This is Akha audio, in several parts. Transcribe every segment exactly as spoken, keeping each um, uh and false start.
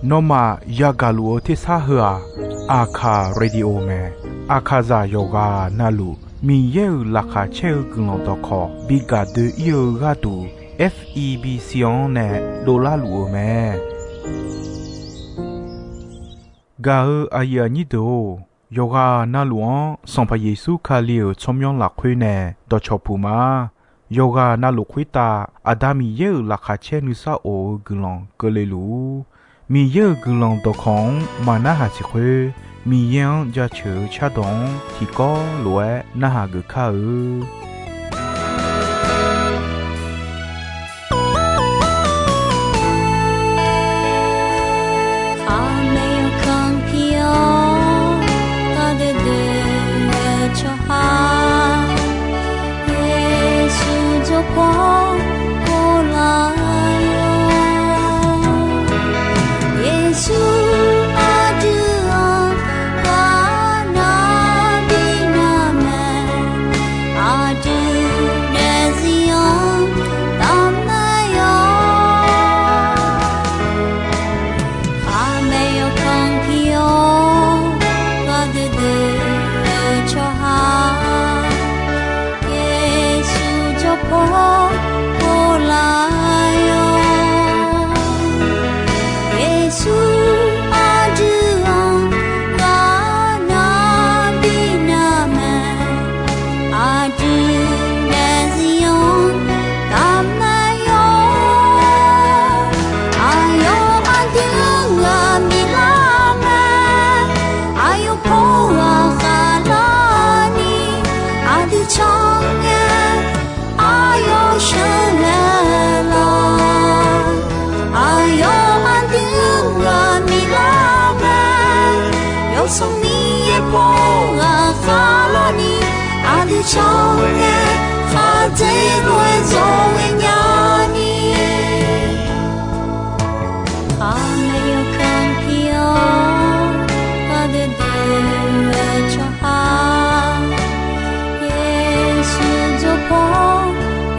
Nawmaf yagaq luf-eu tersar heu-aq, Aqkaq Radio mae. Aqkaqzaq yawqghaq navluf Miqyaer-euq laqkhaq caer-eu guiqlanq dawqkawq bi gaq doe-ir-eu gharduq, F E B C-anr nae dovlar luf-eu mae. Gaq-eu aqyuif aqnyir deuq-or, yawqghaq navluf-anr Sanqpaq Yeqsur Kali-euq tsawrmyanr lafkhoer nae dawqcawq puq ma. Yawqghaq navluf khoertav Aqda Miqyaer-euq laqkhaq caer nuisar of-eu guiqlanq keuvle luf-ur. Miqyaer-euq guiqlanq dawqkawq-anr maqnarhaq siq khoer, Miqyaer-anr jaceuq-eu cardawq-anr tiqkawv lof-aer narhaq geuf kar-eu. Aqmeq yawkanr pi-awr, gardui dui-eu tsawrhaq, Yeqsur jawrpaw pov lar-awr, Yeqsur aqdui-anr ghaq nar bi nar mae, aqdui daefzir-anr taf nar-awr. Aqmeq yawkanr pi-awr, gardui dui-eu tsawrhaq, Yeqsur jawrpaw pov lar-awr, Yeqsur aqdui-anr ghaq nar bi nar mae, aqdui daefzir-anr taf nar-awr, aqyawf aqdui-anr ghaq miqlar mae, aqyawf pov ghaq khaqlarni aqdui can ngae, aqyawf sheuqghae lawr. Aqyawf aqdui-anr ghaq miqlar mae, Yawsanr Miqyaer pov ghaq khaqlarni aqdui can ngae, khaqdzeq lof-aer dzawr ghaenya ni. Aqmeq yawkanr pi-awr, gardui dui-eu tsawrhaq, Yeqsur jawrpaw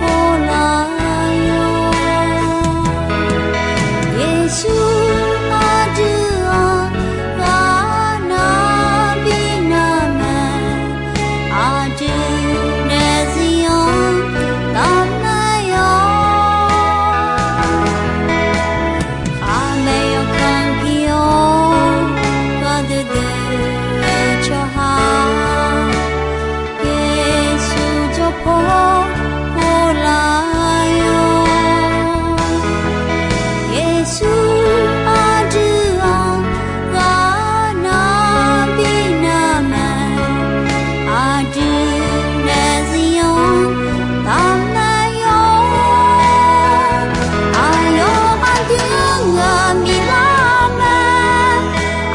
pov lar-awr, Yeqsur aqdui-anr ghaq nar bi nar mae, aqdui daefzir-anr taf nar-awr. Aqmeq yawkanr pi-awr, gardui dui-eu tsawrhaq, Yeqsur jawrpaw pov lar-awr, Yeqsur aqdui-anr ghaq nar bi nar mae, aqdui daefzir-anr taf nar-awr, aqyawf aqdui-anr ghaq miqlar mae,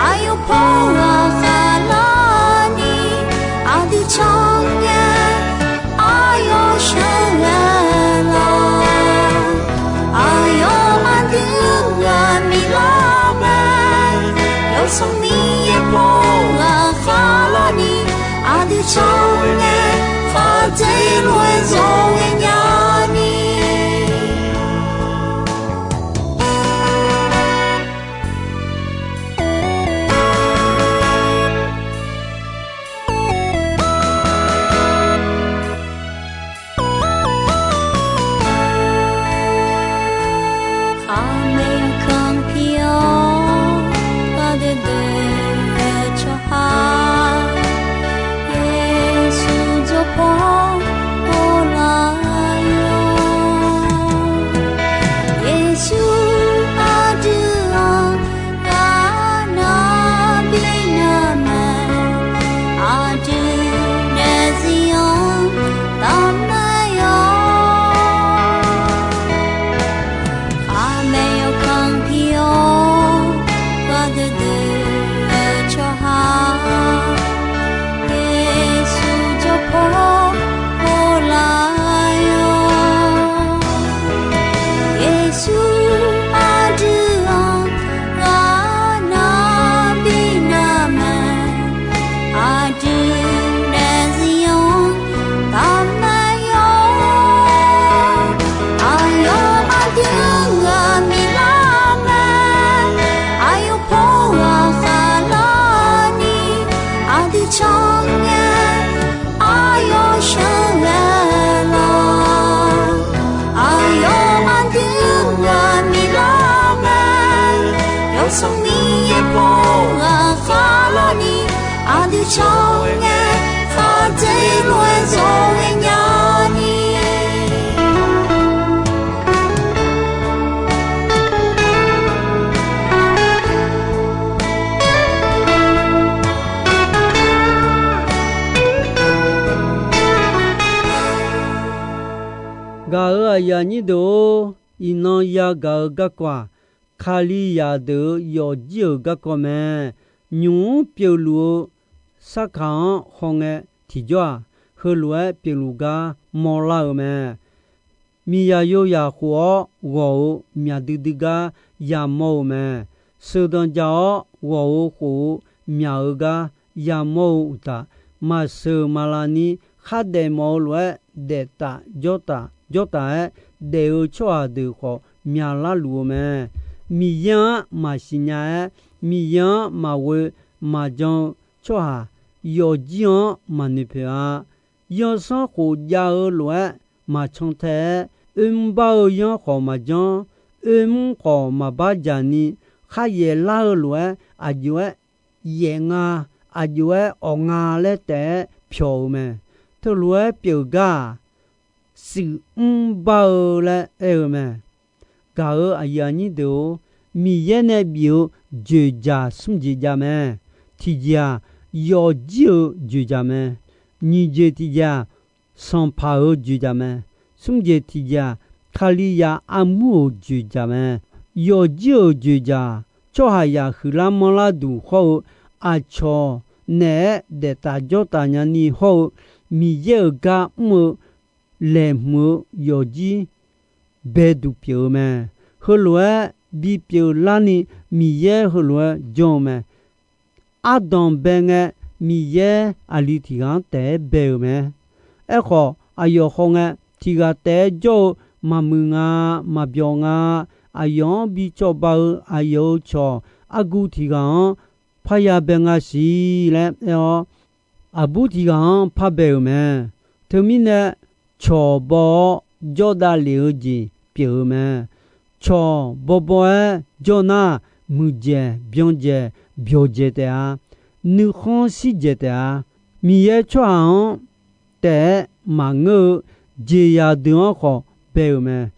aqyawf pov ghaq khaqlarni aqdui can ngae, aqyawf sheuqghae lawr. Aqyawf aqdui-anr ghaq miqlar mae, Yawsanr Miqyaer pov ghaq khaqlarni aqdui can ngae, khaqdzeq lof-aer dzawr ghaenya ni. Aqmeq yawkanr pi-awr, gardui dui-eu tsawrhaq, Yeqsur jawrpaw pov lar-awr, Yeqsur aqdui-anr ghaq nar bi nar mae, aqdui daefzir-anr taf nar-awr. Aqmeq Tsawrmir yaerbof ghaqkhav larni, aqdui caw ngae, khardaer lof-aer zawq ghaenya ni. Gaq-euq aqyuif aqnyir deuq-or, iqnan yagaq-eu garkawv-aq, Kalizaq deuq-euq yawfjir-euq garkawv mae. Nymq-mr pyeufluf-eu sarkaq-anr hawngae tiqjawr-aq, heulof-aer pyeufluf gar mawrlar-eu mae. Miqzaq yozaq khof-awr ghawq-euq myaq duidui gar yamawr-eu mae. Sheuqdanq jaq-awr ghawq-euq khof-eu myaq-euq gar yamawr-eu uqtaf, maqsheuq maqlaq ni khardaef mawf-eu lof-aer daeftaf jawrtaf jawrtaf-aer daef-eu tsawrhaq deuq khawf myaqlar luf-eu mae. Miqyaer-anr maqsiq nya-aer, Miqyaer-anr maqghoe maqjan-eu tsawrhaq yawfjir-anr maqnoeq poeq-a. Yawsanr khof jav-eu lof-aer maqcan tae-aer, oermr bar-eu yanr khawf maqjanr, oermr khawf maqbar jaq ni, kharyaef lar-eu lof-aer aqjox-aer yaef nga, aqjox-aer awq nga laer taef-aer pyawq-eu mae. Teulof-aer pyeuf gar-aq, shuif mr bar-eu laer aer-eu mae. Gaq-euq aqyuif aqnyir deuq-or, Miqyaer nae bif-eu dzoeqdzaq smr jeq jav mae. Tiqjeq-aq, yawfjir-euq dzoeqdzaq mae. Nyiq jeq tiqjeq-aq, sanqpaq-euq dzoeqdzaq mae. Smr jeq tiqjeq-aq, Kalizaq armur-euq dzoeqdzaq mae. Yawfjir-euq dzoeqdzaq, tsawrhaqzaq huiqlar manrlar duq hawr-eu, aqcawq naeq-aer daeftaf jawrtaf nyani hawr-eu, Miqyaer-euq gar mr-eu laeqhmq-eu yawfjir baeduq pyeuf-eu mae. Heulof-aer bipyeuf larni Miqyaer heulof-aer janr-eu mae. Ardanq bae ngae, Miqyaer aqli tiq ghaq-anr taef-aer bae-euq mae. Aerkhawf, aqyawf hawngae tiq ghaq taef-aer jawr-eu maqmuiq nga, maqbyawq nga. Aqyawf-anr bi cawba-eu aqyawf-euq cawq argu tiq ghaq-anr parya bae nga siq laer aer-awr, aqbur tiq ghaq-anr par bae-euq mae. Teumirnae, cawq baw-awr jawrdav lef-eu jeq pyeuf-eu mae. Cawq bawbaw-aer jawr nar, muiqdzaeq byanqdzaeq byawqdzaeq taef-a. Nuikhanr shir dzaeq taef-a. Miqyaer tsawrhaq-anr taef-aer maqngeur-eu jeqzaq deuq-anr khawf bae-euq mae.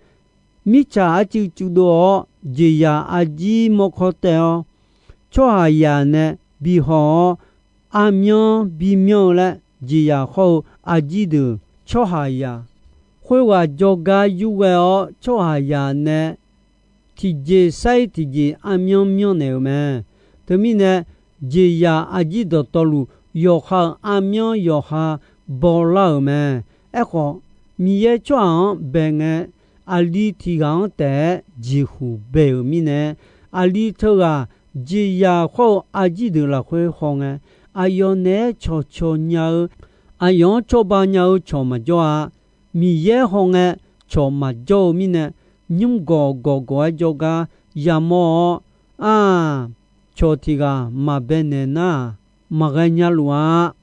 Mirtsaq arcuiv cuvdov-awr jeqzaq arjir mawrkawr taev-awr, tsawrhaqzaq nae bihaw-awr armyanr bimyanr-eu laer jeqzaq hawr-eu arjir deuq tsawrhaqzaq khoerghaq jawrgar yurghae-awr, tsawrhaqzaq nae tiqjeq sar-ir tiqjeq armyanr myanrnaeq-euq mae. Teumirnae, jeqzaq arjir dawqtawvluf yawqha-euq armyanr yawqha bawlar-euq mae. Aerkhawf, Miqyaer tsawrhaq-anr bae ngae, aqli tiq ghaq-anr taef-aer jeqhuq bae-euq mirnae, aqli teughaq jeqzaq hawr-eu arjir deuq lafkhoer hawngae, aqyawf naeq-aer cawqcawq nya-eu, aqyawf-anr cawba nya-eu cawq maqjawr-a. Miqyaer hawngae cawq maqjawr-eu mirnae, nymr gawq gawq gawq-aer jawrgar yamawr-awr, aq, cawq tiq ghaq maqbae naeq nar-aq, maqghae nya luf-a.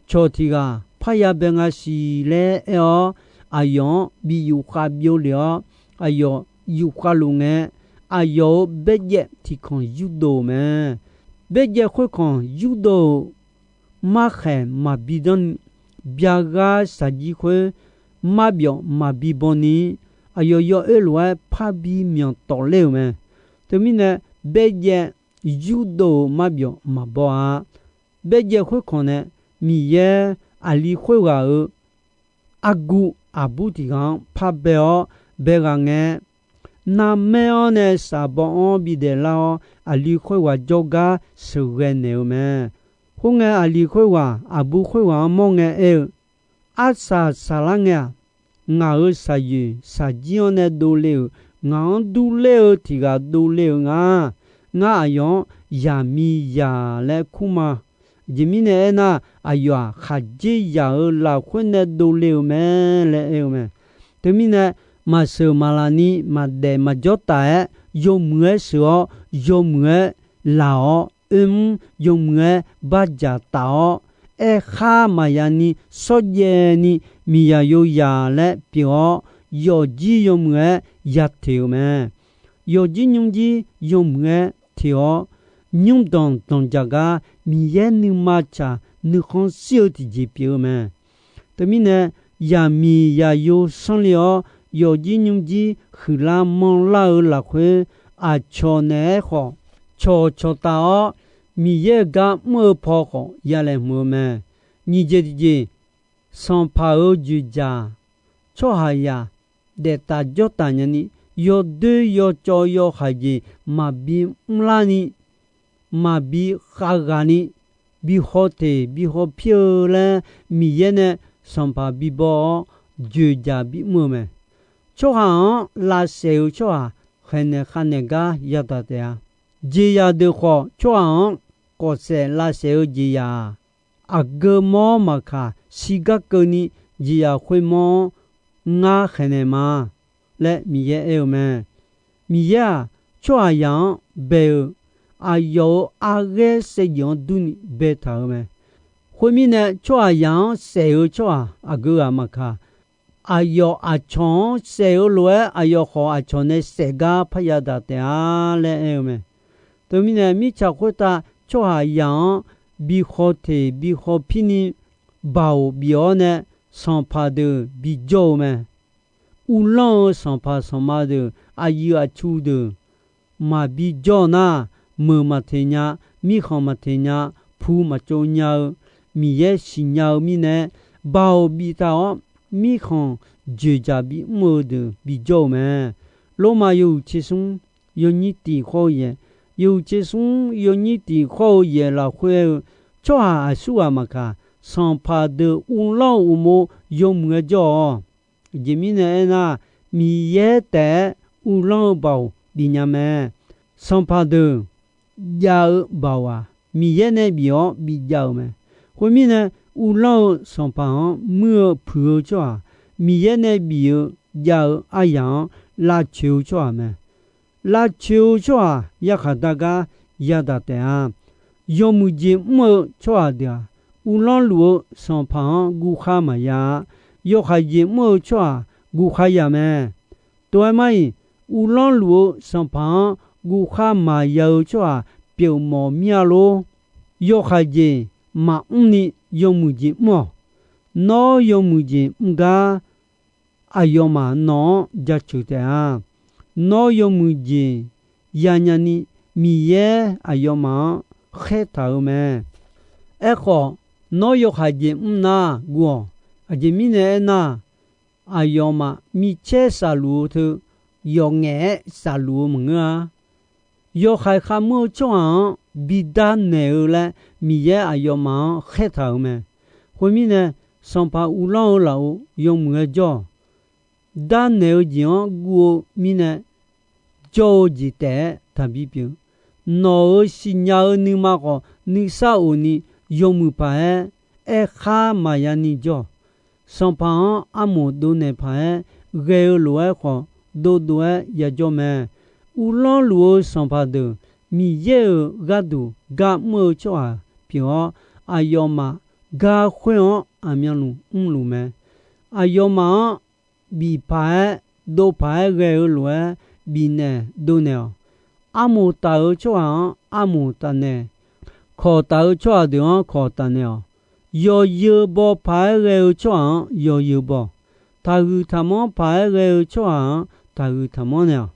Cawq tiq ghaq parya bae nga siq laer aer-awr, aqyawf-anr bi yufkhav byovlef-awr, aqyawf yufkhav luf ngae, aqyawf-euq baerjaev tiq kanq yurdov-euq mae. Baerjaev khoerkanq yurdov-euq markhaeq maqbi danr ni, byaghar shaqjir khoer marbyawf maqbi baw ni, aqyawf yawoer lof-aer parbi myanq tawf ler-euq mae. Teumirnae, baerjaev yurdov-euq marbyawf maqbaw-a. Baerjaev khoerkanq nae Miqyaer aqli khoerghaq-euq argu aqbur tiq ghaq-anr par bae-awr bae ghaq ngae, narmaer-anr nae shafbaw-anr bidaef lar-awr, aqli khoerghaq jawrgar sheuqghae naeq-eu mae. Khoerngae, aqli khoerghaq aqbur khoerghaq-anr mawr ngae aer-eu, Arsaq saqlar ngae-aq, ngaq-euq shaqyoeq shaqjir-anr nae dovle-euq, ngaq-anr durler-eu tiq ghaq dovle-euq nga. Ngar aqyawf-anr yaqmiqzaq laer kur ma. Aqjeq mirnae aernar, aqyawf-aq, khaqdzerzaq-euq lafkhoer nae dovle-euq mae laer aer-eu mae. Teumirnae, maqsheuq maqlaq ni maqdaef maqjawr taf-aer, yawmuiq-aer sheuq-awr, yawmuiq-aer laq-awr, oermr yawmuiq-aer bardzaq taf-awr, aerkhar maqya ni shawrjaev ni miqzaq yozaq laer pyeuf-awr, yawfjir yawmuiq-aer ya teq-euq mae. Yawfjir nymrjir yawmuiq-aer teq-awr, nymrdanq danqdzaq gar Miqyaer nuima tsaq nuikhanr shir-eu tiqjeq pyeuf-eu mae. Teumirnae, yaqmiq yaqyo sanrle-awr, yawfjir nymrjir huiqlar manrlar-eu lafkhoer, aqcawq naeq-aer khawf cawqcawq taf-awr, Miqyaer-euq gar mr-eu paw khawf ya laeqhmq-eu mae. Nyiq jeq tiqjeq, sanqpaq-euq dzoeqdzaq, tsawrhaqzaq daef taf jawr taf nyani, yawdoer yawcawv yawhaiq jeq maqbi mrlarni, maqbi khavghaqni, bi haw teq bi haw pir-eu laer, Miqyaer nae sanqpaq bibaw-awr, dzoeqdzaq bimr-eu mae. Tsawrhaq-anr lavsaef-eu tsawrhaq khaeqnaeq khavnaeq gar yadaq taef-a. Jeqzaq deuq khawf, tsawrhaq-anr kawfsaef lavsaef-eu jeqzaq-aq, aqgeu mawr maqkaq, shirgar keuvni jeqzaq khoermawr-anr ngar khaeqnaeq ma laer Miqyaer aer-eu mae. Miqyaer-aq, tsawrhaqzaq-anr bae-euq aqyawf-euq arghaer saevdzeuf-anr durni baetaq-euq mae. Khoermirnae, tsawrhaqzaq-anr saef-eu tsawrhaq aqgeu ghaq maqkaq, aqyawf aqcawq-anr saef-eu lof-aer, aqyawf khawf aqcawq nae saef gar parya daq taef-a laer aer-eu mae. Teumirnae, mirtsaq khoertav tsawrhaqzaq-anr bi haw teq bi haw pirni, baoq bif-awr nae sanqpaq deuq bijawr-eu mae. Uvlanr-eu sanqpaq sanqma deuq, aqyuif aqtsu deuq maqbi jawr-eu nar, meuq maqteq nya, mirkhanq maqteq nya, pu maqtsov nya-eu, Miqyaer siqnya-eu mirnae, baoq biftaq-awr, mirkhanq dzoeqdzaq bimr-eu deuq bijawr-eu mae. Lormav yawhuiq tser smr yawnyir tiq khawr-eu yaeq, yawhuiq tser smr yawnyir tiq khawr-eu yaeq lafkhoer-eu, tsawrhaq aqsurghaq maqkaq, sanqpaq deuq uvlanr-eu uqmov yawmuiq-aer jawr-awq. Aqjeq mirnae aernar, Miqyaer taef-aer uvlanr-eu baoq bifnya mae. Sanqpaq deuq jav-eu baoq-aq, Miqyaer nae bif-awr bijav-euq mae. Khoermirnae, uvlanr-eu sanqpaq-anr muir-eu puiq-eu tsawrhaq, Miqyaer nae bif-eu jav-eu aryaq-anr lavcoeq-eu tsawrhaq mae. Lavcoeq-eu tsawrhaq yarkhaq dar gar yadaq taef-a. Yawmuiq jeq mr-eu tsawrhaq deuq-aq, uvlanr luf-eu sanqpaq-anr guvkhar maqya-a. Yawhaiq jeq mr-eu tsawrhaq guvkhar ya mae. Tov-aer mar-iq, uvlanr luf-eu sanqpaq-anr guvkhar maqya-eu tsawrhaq pyeufmawf mir-a lor. Yawhaiq jeq maqmr ni yawmuiq jeq mr-awq. Nawr yawmuiq jeq mr gar, aqyawfmaf nawq-anr jaceuq taef-a. Nawr yawmuiq jeq yanya ni, Miqyaer aqyawfmaf-anr khaertaq-eu mae. Aerkhawf, nawr yawhaiq jeq mr nar guv-awq. Aqjeq mirnae aernar, aqyawfmaf micaer shaqluf-eu teu yawf ngaef-aer shaqluf-eu maqngeur-a. Yawhaiq kharmur-eu tsawrhaq-anr bidar naeq-eu laer Miqyaer aqyawfmaf-anr khaertaq-euq mae. Khoermirnae, sanqpaq uvlanr-eu lafov yawmuiq-aer jawr-awq. Darnaeq-eu jeq-anr guv-eu mirnae, jawr-eu jeq taef-aer taqbi pyeuf. Nawq-euq siqnya-eu nuima khawf, nuisar of ni yawmuiq paq-aer aerkhar maqya ni jawr-awq. Sanqpaq-anr armoq dovnaeq paq-aer ghae-eu lof-aer khawf, dovdov-aer yajawr mae. Uvlanr luf-eu sanqpaq deuq, Miqyaer-euq gharduq gar mr-eu tsawrhaq pyeuf-awr, aqyawfmaf gar khoer-anr aqmyanluf mrluf mae. Aqyawfmaf-anr bif paq-aer, dov paq-aer ghae-eu lof-aer bifnaeq dovnaeq-awq. Armoq taf-eu tsawrhaq-anr armoq tafnaeq, kawq taf-eu tsawrhaq deuq-anr kawq tafnaeq-awq. Yawzeu baw paq-aer ghae-eu tsawrhaq-anr yawzeu baw, taqhuiq taqmanr paq-aer ghae-eu tsawrhaq-anr taqhuiq taqmanr naeq-awq.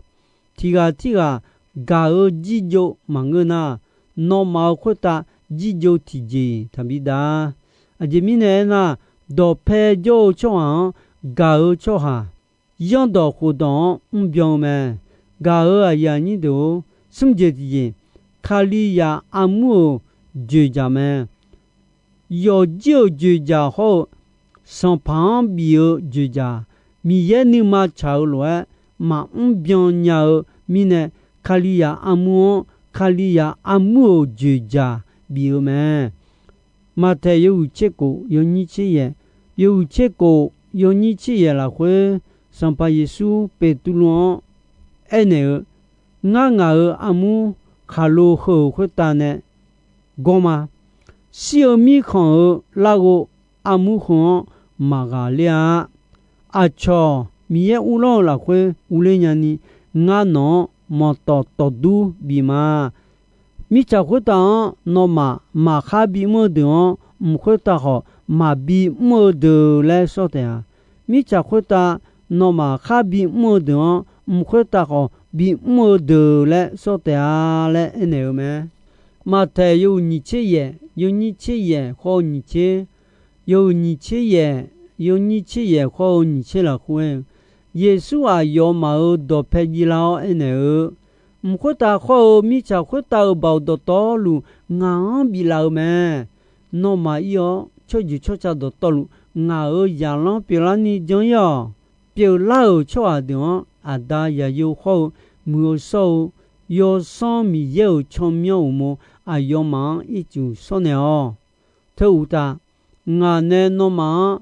Tiq ghaq tirghaq gaq-eu jirjov maqngeur nar, nawmaf-euq khoertav jirjov tiqjeq-iq taqbi dav-a. Aqjeq mirnae aernar, dawqpae jawr-eu tsawrhaq-anr gaq-eu tsawrhaq, zanrdawq khofdawq-anr mrbyan-eu mae. Gaq-euq aqyuif aqnyir deuq-or, smr jeq tiqjeq, Kalizaq armur-euq dzoeqdzaq mae. Yawqjir-euq dzoeqdzaq hawr-eu, sanqpaq-anr bif-eu dzoeqdzaq, Miqyaer nuima tsaq-eu lof-aer maqmr byan nya-eu mirnae, Kalizaq armur-anr Kalizaq armur-euq dzoeqdzaq bif-eu mae. Maqtaeq yawhuiq tser kof yawnyir tser yaeq, yawhuiq tser kof yawnyir tser yaeq lafkhoer, Sanqpaq Yeqsur Beqtuvluv-anr aernaeq-eu, Ngar ngaq-euq armur khaqlo heu-euq khoertav nae gawr ma. Shir-eu mirkhanq-euq larghov armur heu-anr maqghaq ler-a. Aqcawq Miqyaer uvlanr-eu lafkhoer uvler nyani, ngar nawq-anr manqtawf tawfdur bif ma. Mirtsaq khoertav-anr nawmaf maqkhar bimr-eu deuq-anr, mq khoertav khawf maqbi mr-eu deuq laer sawr taef-a. Mirtsaq khoertav nawmaf khar bimr-eu deuq-anr, mq khoertav khawf bimr-eu deuq laer sawr taef-a laer aernaeq-eu mae. Maqtaeq yawhuiq nyiq tser yaef, yawnyir tser yaef khawr-eu nyiq tser, yawhuiq nyiq tser yaef, yawnyir tser yaef khawr-eu nyiq tser lafkhoer aer-eu, Yeqsur aqyawfmaf-euq dawqpae jiv lar-awr aernaeq-eu, Mq khoertav khawr-eu mirtsaq khoertav-euq baoq dawqtawvluf ngaq-anr biflaf-eu mae. Nawmaf ir-awr, tsawrjeuq tsawrca dawqtawvluf ngaq-euq zaqlanr pyeuflarni jan ir-awq. Pyeuflar-euq tsawrhaq deuq-anr, Aqda, Zaqyo khawr-eu Muiq-eu shawr-eu Yawsanr Miqyaer-euq tsawrmyanr uqmov aqyawfmaf-anr ircuf shawr naeq-awq. Teu uqtaf, ngaq nae nawmaf-anr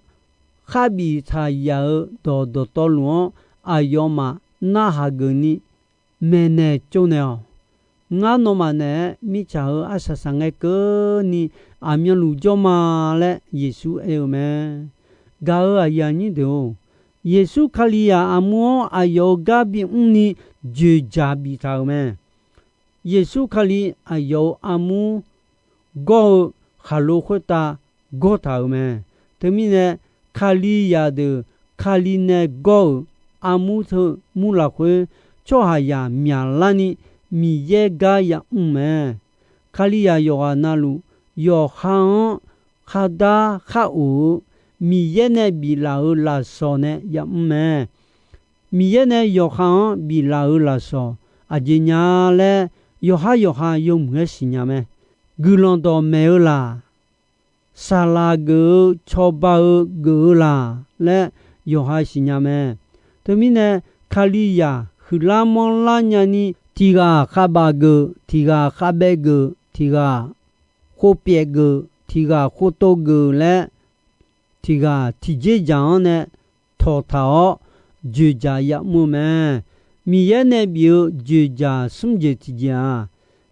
kharbif taq yaf-euq dawq dawqtawvluf-anr aqyawfmaf narhaq geufni maeqnaeq tsovnaeq-awq. Ngar nawmaf naeq-aer mirtsaq-euq arsaq saq ngae keuvni aqmyanluf jawr ma laer Yeqsur aer-eu mae. Gaq-euq aqyuif aqnyir deuq-or, Yeqsur Kalizaq armur-anr aqyawf-euq gar bimrni dzoeqdzaq biftaq-euq mae. Yeqsur Kali aqyawf-euq armur gawr-eu khaqlo khoertav gawr taq-euq mae. Teumirnae, Kalizaq deuq Kali nae gawr-euq armur teu mur lafkhoer, tsawrhaqzaq myaqlarni Miqyaer gar yamr mae. Kalizaq yawqghaq navluf, yawqha-anr khardar khar of-eu Miqyaer nae biflaf-euq lafsawq nae yamr mae. Miqyaer nae yawqha-anr biflaf-euq lafsawq aqjeq nya laer, yawqhar yawqha yawmuiq-aer siqnya mae. Guiqlanq dawqmaeq-eu laq, saqlaq geuf-eu cawba-eu geuf-eu laq laer yawqha siqnya mae. Teumirnae, Kalizaq huiqlar manrlar nyani, tiq ghaq khavbaf geuf, tiq ghaq khavbaev geuf, tiq ghaq khovpyaef geuf, tiq ghaq khovtov geuf laer, tiq ghaq tiqjeq dzaq-anr nae tawqtaq-awr dzoeqdzaq yamr-eu mae. Miqyaer nae bif-eu dzoeqdzaq smr jeq tiqjeq-aq,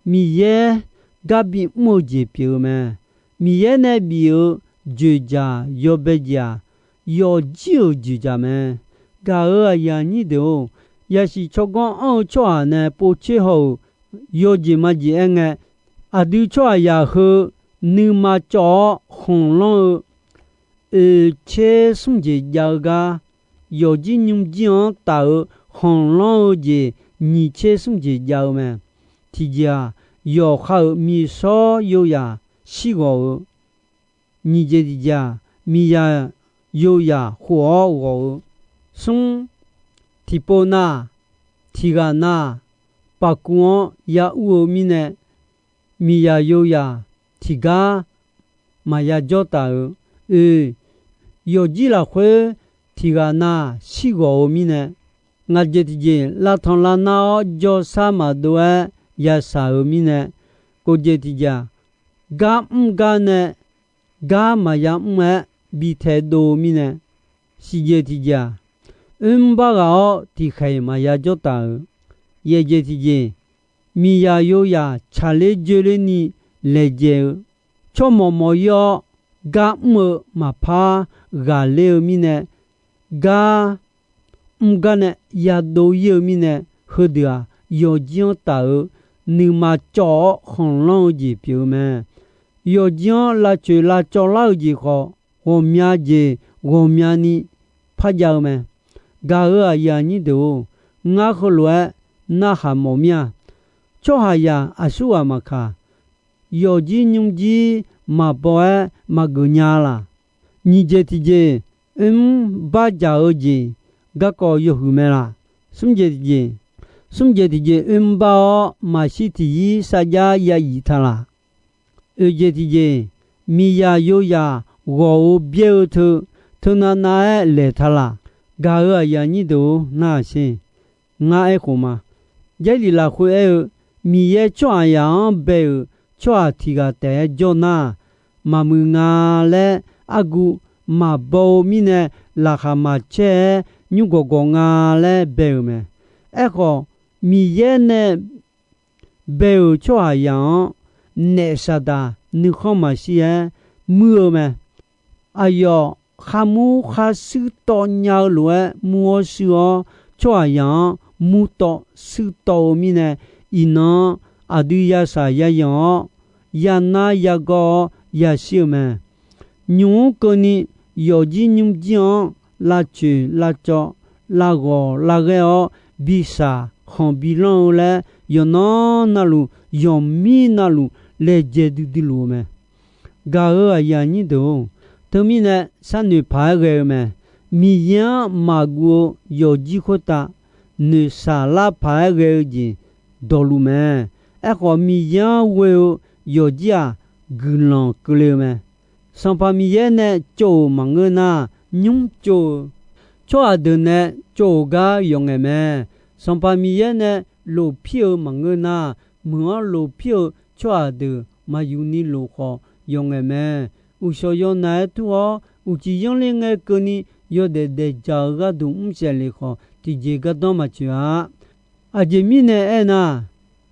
Miqyaer gar bimr-eu jeq pyeuf-eu mae. Miqyaer nae bif-eu dzoeqdzaq yawbae jeq-aq, yawfjir-euq dzoeqdzaq mae. Gaq-euq aqyuif aqnyir deuq-or, yasiq tsawrganr anr-eu tsawrhaq nae povtser haw-euq yawjeq majeq aerngae, aqdui tsawrhaqzaq heu nuima cawv-awr khanqlanr-eu oeq tser smr jeq jav-eu gar, yawfjir nymrjir-anr taf-eu khanqlanr-eu jeq nyiq tser smr jeq jav-eu mae. Tiqjeq-aq, yawqha-euq miqshawr yozaq shirghawq-eu, nyiq jeq tiqjeq-aq, miqzaq yozaq khof-awr ghawq-eu, smr, tiqpov nav, tiqghaq nav, paqkuv-anr ya ur-eu mirnae, miqzaq yozaq tiqgar maqya jawr taf-euq, oe, yawfjir lafkhoer tiqghaq nav shirghawq-eu mirnae, ngaq jeq tiqjeq lavtanq lavnar-awr jawrsar maqdov-aer yashaq-euq mirnae, kof jeq tiqjeq-aq, gar mr gar nae gar maqya mr-aer bi taedov-eu mirnae, siqjeq tiqjeq-aq, oermr bar ghaq-awr tiqkhaeq maqya jawr taf-euq, yaeq jeq tiqjeq, miqzaq yozaq tsaqler dzoerlerni laejae-eu, tsawrmawq mawq-ir-awr gar mr-eu maqpar ghaqler-eu mirnae, gar mr gar nae yadov-ir-eu mirnae, heudeuq-aq, yawfjir-anr taf-eu nuima cawv-awr khanqlanr-eu jeq pyeuf-eu mae. Yawfjir-anr lavcoeq lavcawv lar-eu jeq khawf, ghawqmya jeq ghawqmyani parjav-eu mae. Gaq-euq aqyuif aqnyir deuq-or, ngar heulof-aer narhaq mawf mir-a. Tsawrhaqzaq aqsurghaq maqkaq, yawfjir nymrjir maqbaw-aer maqgeuf nya laq. Nyiq jeq tiqjeq, oermr bardzaq-eu jeq garkawv yawhuiq mae laq. Smr jeq tiqjeq, smr jeq tiqjeq, oermr bar-awr maqshir tiqyir sarjax ya yif taq laq. Oeq jeq tiqjeq, miqzaq yozaq ghawq-eu byaer-eu teu, teunav nav-aer laeq taq laq. Gaq-euq aqyuif aqnyir deuq-or, narhaq sher. Ngar aerkhof ma. Jarlif lafkhoer aer-eu, Miqyaer tsawrhaqzaq-anr bae-euq tsawrhaq tiq ghaq taef-aer jawr nar, maqmuiq nga laer argu maqbaw-eu mirnae, laqkhaq maqcaer-aer nymr gawqgawq nga laer bae-euq mae. Aerkhawf, Miqyaer nae bae-euq tsawrhaqzaq-anr naef Saqdaq nuikhanr maqshir-aer muir-eu mae. Aqyawf kharmur kharshuir tawv nya-eu lof-aer mur-awr shuir-awr, tsawrhaqzaq-anr murtawv shuir tawv-eu mirnae, iqnan-anr aqdui yashaq yayanq-awr, yanar yagawr-awr yashir-eu mae. Nymq mr keuvni yawfjir nymrjir-anr lavcoeq lavcawv, lavghawq lavghaer-awr, bishaq khanq bilanr-eu laer yawqnan navluf, yawqmir navluf laejae duidui luf-eu mae. Gaq-euq aqyuif aqnyir deuq-or, teumirnae sharnoeq paq-aer ghae-eu mae. Miqyaer-anr maqguv-eu yawfjir khoertav noeqshaq lar paq-aer ghae-eu jeq dawqluf mae. Aerkhawf, Miqyaer-anr ghoe-eu yawfjir-aq, guiqlanq keuvle-eu mae. Sanqpaq Miqyaer nae tsov-euq maqngeur nar, nymr tsov-eu tsawrhaq deuq nae tsov-euq gar yawqngaeq mae. Sanqpaq Miqyaer nae lofpir-eu maqngeur nar, meuq-anr lofpir-eu tsawrhaq deuq maqyuq ni lof khawf yawqngaeq mae. Uqshawq yawnaeq-aer tur-awr, uqcif yanrler ngae keuvni yawdaef daefdzaq-eu gharduq mrsaef lef khawf, tiqjeq gardanr maqtsoeq-a. Aqjeq mirnae aernar,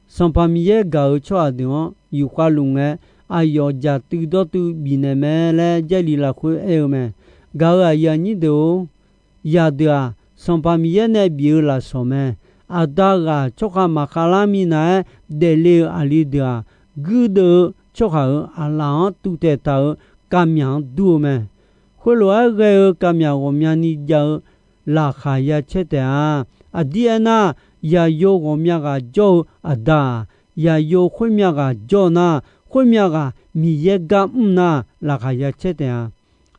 Sanqpaq Miqyaer gaq-euq tsawrhaq deuq-anr yufkhav luf ngae, aqyawf jaqtuiv dawrtuiv bifnaeq mae laer Jarlif lafkhoer aer-eu mae. Gaq-euq aqyuif aqnyir deuq-or, zaqdeuq-aq, Sanqpaq Miqyaer nae bif-eu lafsawq mae. Aqda ghaq tsawrkhav maqkhav lar minav-aer daefle-eu aqli deuq-aq, guirdeuv-eu tsawrhaq-euq aqlaf-anr tuvtaeq taq-euq kavmyaq-anr dur-eu mae. Khoerlof-aer ghae-eu kavmyaq ghawqmyani jav-eu laqkhaq ya caer taef-a. Aqdir aernar, yaqyo ghawqmya ghaq jawr-eu aqda-aq, yaqyo khoermya ghaq jawr nar, khoermya ghaq Miqyaer gar mr nar, laqkhaq ya caer taef-a.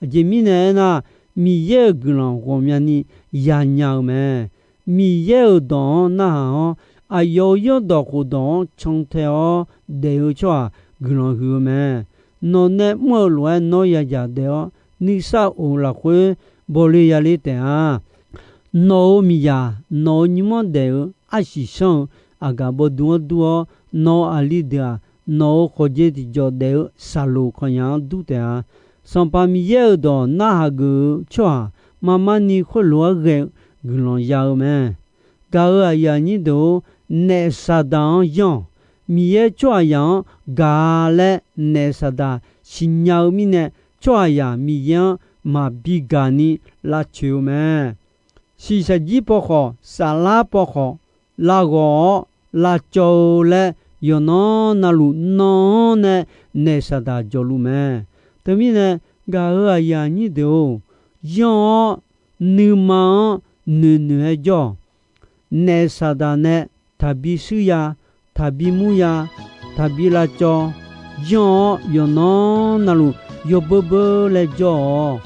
Aqjeq mirnae aernar, Miqyaer-euq guiqlanq ghawqmyani yanya-eu mae. Miqyaer-euq dawq-anr narhaq-awr, aqyawf-euq yaerdawq khofdawq-anr cantae-awr daef-eu tsawrhaq guiqlanq huiq-eu mae. Nawq nae mr-eu lof-aer nawr yadzaq daef-awr, nuisar of-eu lafkhoer bawle yaler taef-a. Nawq-euq miqzaq nawq-euq nymr-anr daef-eu arsiq sanr-eu aqgaf bawduv-anr dur-awr, nawq-euq aqli deuq-aq, nawq-euq khawqjeq tiqjawq daef-eu saqloq kawqnyaq-anr dur taef-a. Sanqpaq Miqyaer-euq dawq narhaq geuf-eu tsawrhaq marmar ni khoerlof-aer ghae-eu guiqlanq ya-eu mae. Gaq-euq aqyuif aqnyir deuq-or, naef Saqdaq-anr yanr-awq. Miqyaer tsawrhaqzaq-anr gaq-a laer naef Saqdaq siqnya-eu mirnae, tsawrhaqzaq Miqyaer-anr maqbi gaq ni lavcoeq-eu mae. Shiqshaq jir paw khawf, saflar paw khawf, lavghawq-awr lavcawv-eu laer yawqnan navluf nan-anr nae naef Saqdaq jawqluf mae. Teumirnae, gaq-euq aqyuif aqnyir deuq-or, yanr-awr nuima-anr noeqnoeq-aer jawr-awq. Naef Saqdaq nae taqbi shuir ya, taqbi mur ya, taqbi lavcawv, yanr-awr yawqnan navluf yawbeur beur laer jawr-awq.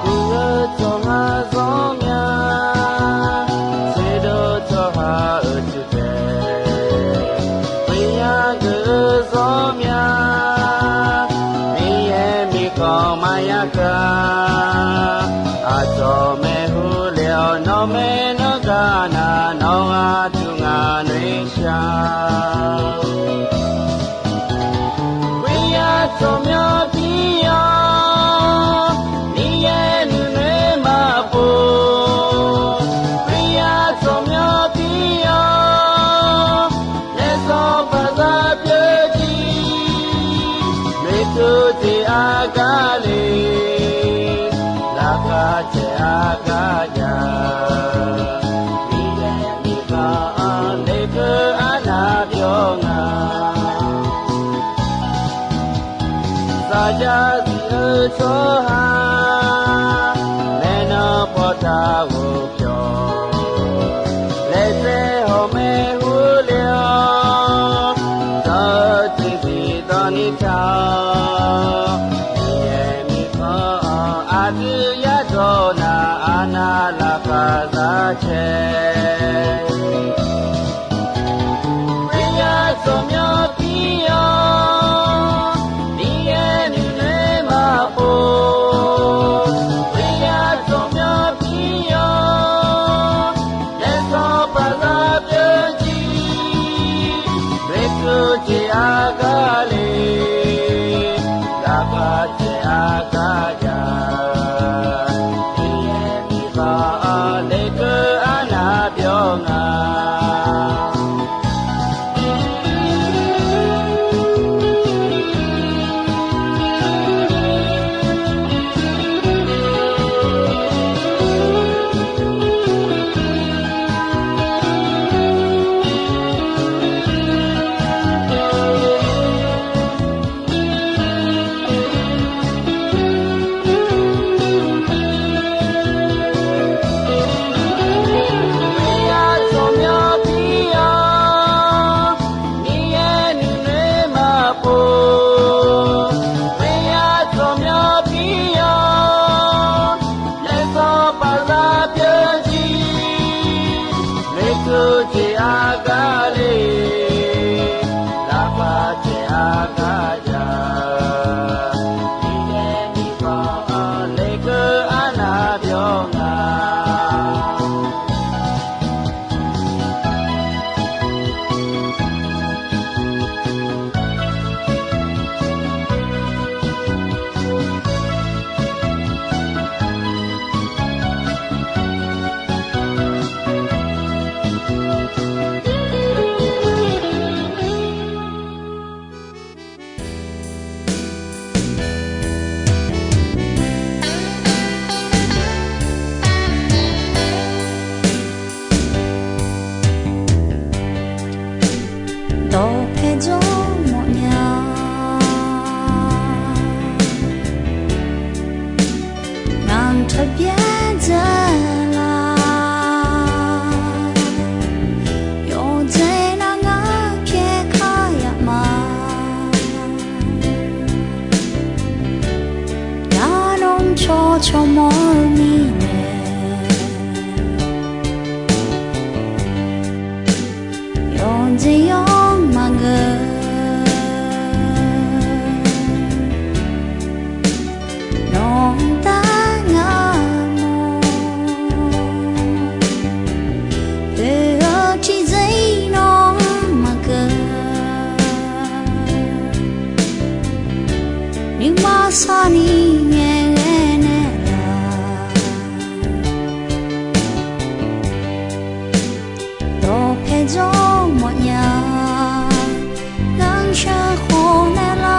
Guv-eu tsawrhaq zanr mya, sherdov tsawrhaq-euq cuiv taef, ghoeqya geuf-eu zanr mya, Miqyaer mirkhanq maqya gar, aqcawq maeqhu le-awr nawr maernmr gar nar, nawr aqduq ngaq noeqshaq. Ghoeqya tsawrmyanr pir-awr, Miqyaer nuinoeq maqpov. Ghoeqya tsawrmyanr pir-awr, naefsanr paqzar pyeuf jir, noeqtmq jeq aqgar le, laqkhaq caev aqgar jav, Miqyaer mirkhanq-anr lekeuv arnav byawq nga. Saqjar zif-eu tsawrhaq, maernmr pawtav ghofbyawq, laejae hawq maeqhu le-awr, dawq-eu tiqsiq dawq ni taq-awr, Miqyaer mirkhanq-anr aqdui yadawq nar, arnav laqkhaq zaq cae. Ghoeqya tsawrmyanr pir-awr, Miqyaer nuinoeq maqpov. Ghoeqya tsawrmyanr pir-awr, naefsanr paqzar pyeuf jir, noeqtmq jeq aqgar le, laqkhaq caev aqgar jav, Miqyaer mirkhanq-anr lekeuv arnav byawq nga. Tsawrmawr-eu mirnae, yawqjeq yawq maqgeur. Nawq-anr dar ngar mawr, oe-eu tiqjeq-ir nawq-anr maqgeur. Nuima sharni ngaeqghae naeqlaf, dawqpae jawr mawfnya, nganqshaq khawf naeqlaf.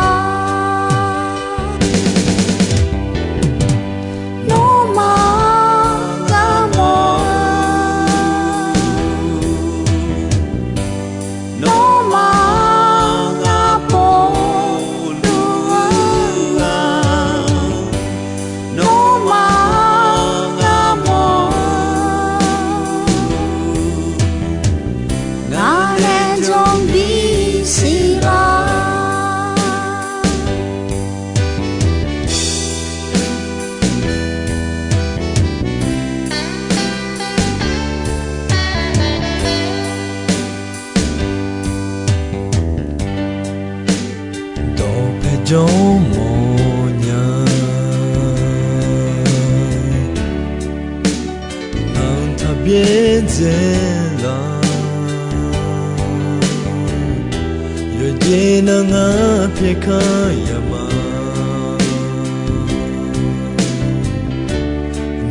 Nawmaf ngar mawr-eu, nawmaf ngar pov luf-eu, nawmaf ngar mawr-eu, ngaq nae jawr bi siq lar. Dawqpae jawr mawfnya, ngar taqbyaer dzae laf. Yawqjeq nar ngar pyaerkanr yama,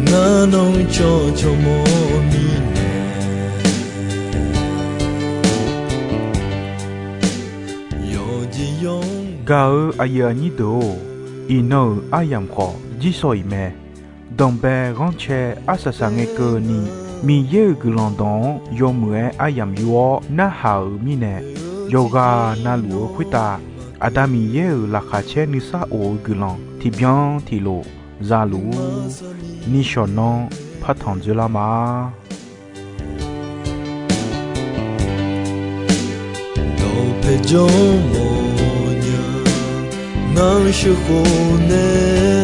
ngar nawr cawv cawv mawr mirnae, yawqjeq yawq. Gaq-eu aqyuif aqnyir deuq-or, iqnan-euq aryamq khawf jirshaw iq mae. Danqbae ghanrcae arsaq saq ngae keuvni, Miqyaer-euq guiqlanq dawq-anr yawmuiq-aer aryamq yur-awr narhaq-euq mirnae, yawqghaq navluf-eu khoertav Aqda Miqyaer-euq laqkhaq caer nuisar of-eu guiqlanq tiqbyan tiqlof za luf-ur. Nishawq nanr partanq dzoerlar ma. Dawqpae jawr mawfnya, ngar sheuqkhof nae